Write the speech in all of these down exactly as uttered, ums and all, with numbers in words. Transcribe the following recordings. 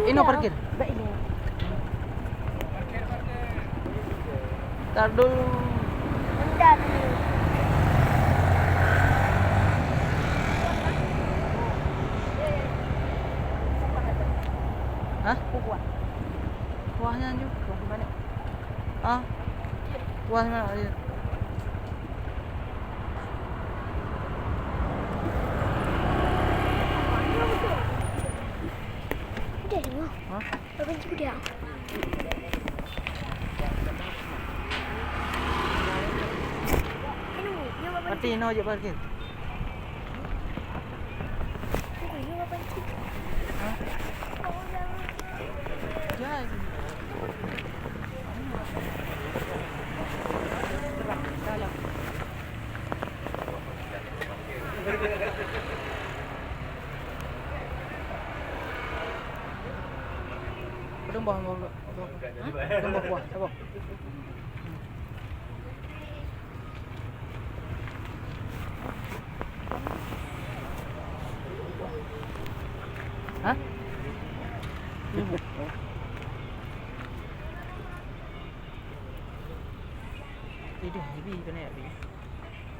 Inoe parkir. Bak inoe. Tar dulu. Bentar dulu. Hah? Kuah. Kuahnya anjur. Kuah di mana? Ah. Kuah di mana? Iya. Udah, Nyoe. Hah? Bapak Cik udah. Aduh, ya, Bapak Pati Cik. Inoe je parkir. Tunggu, ya, Bapak Cik. Hah? Oh, jangan. Ya. Padum boh, boh, boh. Hah? Padum boh, boh, boh. Hah? Ideh, Abi, kena ya, Abi?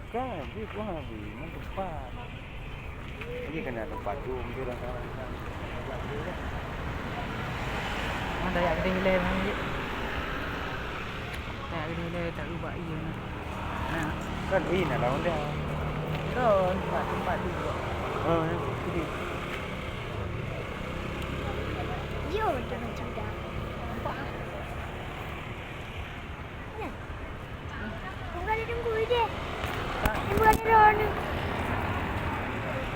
Kan, Abi, buah, Abi, mana tempat? Ini kena tempat tu, mungkin orang salah. Mana dak jak keudeh ilèe, mana, Abi? Dak jak keudeh ilèe, tak ubak iya, nah. Nah. Kan, eh, nak lawan dia. Kan, tempat, tempat tu. Oh, ya, jadi. Yo, dah macam dah. Nampak ah. Nyan. Bukan ada tunggu je. Tunggu ada orang ni.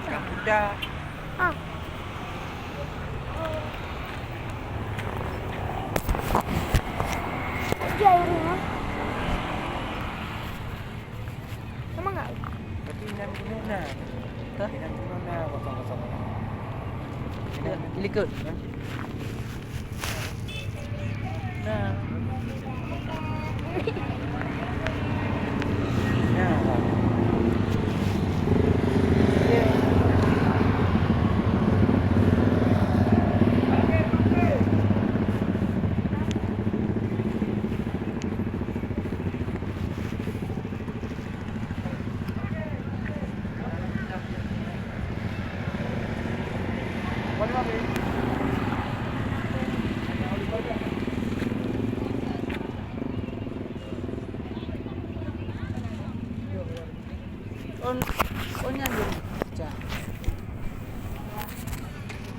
Bukan budak. Ah. Jauh rumah. Sama enggak? Berarti inan gunung na. Hah? Inan gunung na kosong-kosong. Inan likot. Hah? Nah. Ôn, ôn nyan dulu.